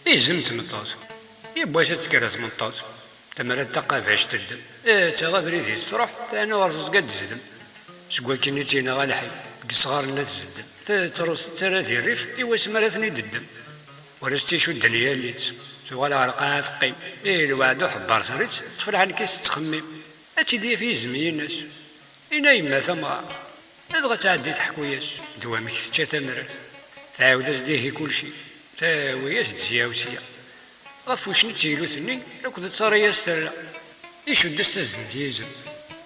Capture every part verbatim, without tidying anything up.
Izem d tmeṭṭut. Yiwwas ad tekker tmeṭṭut. Tamrad taqabact teddem. Atta abrid-is truḥ, teɛna ɣer teẓgi ad d-tezdem. Seg wakken i tt-yenɣa lḥif, deg yesɣaren ad tzeddem. Tettruẓ tettarra di rrif, i wasmi ara ten-id-teddem. Ur as-tt-icudden yall-itt. Tuɣal ɣer lqaɛa teqqim. I lweɛd uḥebber terr-itt, teṭṭef lḥenk-is tettxemmim. Ad tt-id-yaf yizem-ines. Yenna yemma tamɣart. Dɣa tɛeddi teḥku-yas d wamek tečča tamrart. Tɛiwed-as-d ihi kulci. Tawi-yas-d sya u sya. Ɣef wuccen i d teyluten-nni akked ttara-yas terra. Icudd-as tazdemt yizem.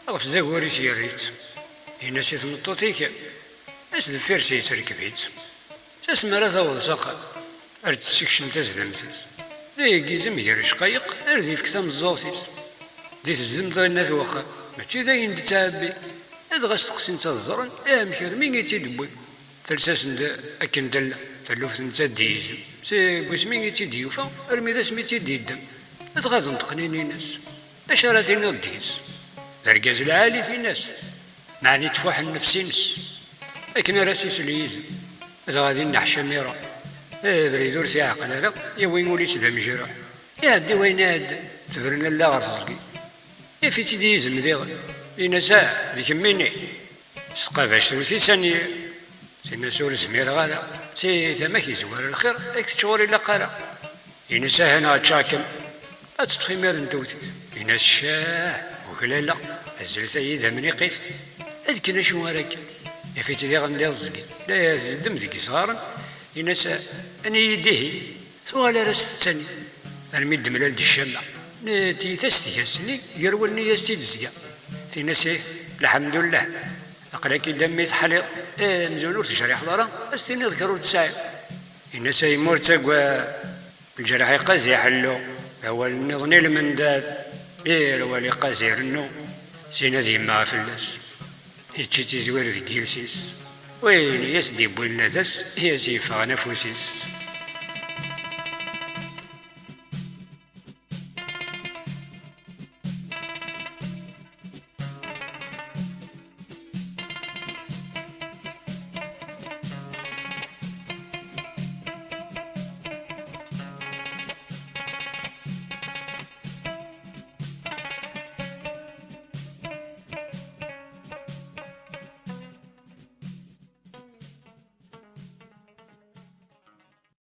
Ɣef zagur-is yerr-itt. Yenna-as i tmeṭṭut-ik, as deffir-s yettrkeb-itt. Tasmi ara taweḍ s axxam, ar d-tessekcem tazdemt-is. D ayagi izem gar icqayeq, ar d-yefk tameẓẓuɣt-is. Di tezdemt ɣinna at wexxam, mačči d ayen d-ttɛebbi. Ad ɣas steqsin-tt ad ẓren amek armi i tt-id-wwin. Tels-asen-d akken d-tella, taluft netta d yizem. Seg wasmi i tt-id-yufa, armi d asmi i tt-id-yeddem. Dɣa d nṭeqnin-ines. D acu ara tiniḍ deg-s? D argaz lɛali tin-as. Meɛni tfuḥ nnefs-ines. Akken ara s-isel yizem. Dɣa dinna ḥcam iruḥ. Abrid ur t-iɛqel ara, yawi ul-is d amejruḥ. Iɛeddi wayen iɛeddan, tebren alla ɣer teẓgi. Yaf-itt-id yizem diɣen. Yenna-as: "Ah, d kemmini." S tqabact ur t-isani. Tenna-as: "Ur zmireɣ ara. Si tama-k yezwar lxir, ad k-tečč ur ilaq ara." Yenna-as: "Aha neɣ ččaɣ-kem." Ad teṭṭef imir n tewt-it. Yenna-as: "Ccah, uklaleɣ, azzel tayi d amniqit." Ad kken acu ara kken. Yaf-itt diɣen di teẓgi. La tzeddem deg yesɣaren. Yenna-as: "Ani-yi-d ihi." Tuɣal ar as-tettani. Armi d-temlal-d ccama. N tiyita s tga-s-nni, gar wallen-is tt-id-tezga. Tin-as: "Ih, lḥemdullah. Aql-ak-id a mmi teḥliḍ. Eh, amzun ur tejriḥeḍ ara, ad s-tiniḍ kra ur tesɛiḍ." Yenna-as: "A yemma ur ttagad. Lǧerḥ iqqaz iḥellu, awal nniḍen i lmendad, irwal iqqaz irennu, sin ad yemmeɣ fell-as. Yečči-tt izwir deg yiles-is, wayen i as-d-iwwin ladas i as-yeffɣen afus-is."